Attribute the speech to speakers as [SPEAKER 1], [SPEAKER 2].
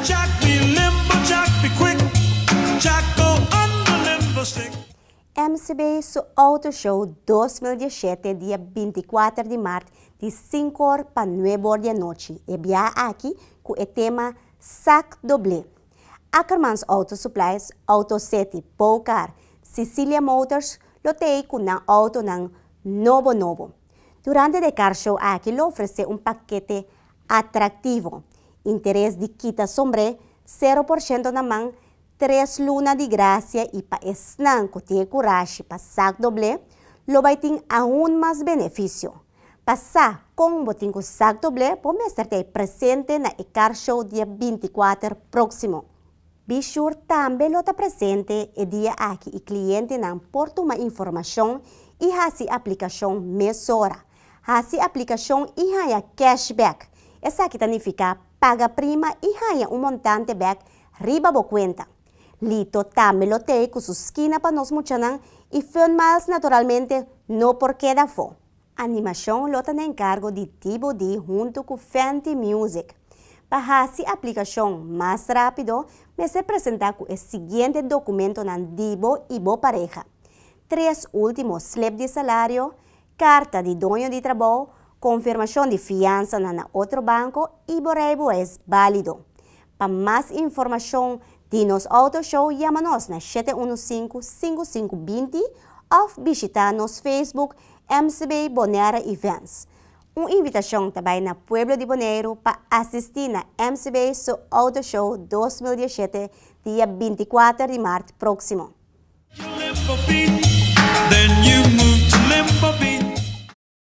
[SPEAKER 1] Jack be limber, Jack be quick, Jack go under limber stick.
[SPEAKER 2] MCB su Auto Show 2017 dia 24 di maart di 5 or pa 9 or di anochi e bia aki ku e tema Sak Doble. Ackermans Auto Supplies, Auto City, Pocar, Cecilia Motors lo t'ey ku nan autonan nobo nobo. Durante e car show aki lo ofrece un pakete atractivo. Interes di kita sombré 0% na man, 3 luna di gracia y pa esnan ku tin corashi pa sak doble, lo bay tin aun mas beneficio. Pa sa con bo tin ku sak doble, bo mester ta presente na e car show dia 24 proximo. Bishur tambe lo ta presente e dia aki y clientenan por tuma informacion y haci aplicacion mesora. Haci aplicacion y haya cashback. Esaki ta nifica paga prima y haya un montante back riba bo cuenta. Lito tambe lo t'ey cu su skina pa nos muchanan y Fun Miles naturalmente no por keda afo. Animacion lo ta na encargo di Tibo D hunto cu Fenty Music. Pa haci aplicacion mas rapido, mester presenta cu e siguiente documentonan di bo y bo pareha. Tres ultimo slip di salario, carta di doño di trabou, confirmacion di fiansa na otro banco y bo rijbewijs valido. Pa mas informacion di nos Auto Show, yama nos na 715-5520 of bishita nos Facebook MCB Bonaire Events. Un invitacion tambe na pueblo di Bonaire pa asisti na MCB su Auto Show 2017, dia 24 di maart proximo.
[SPEAKER 1] Limbo feet, then you move to limbo beat.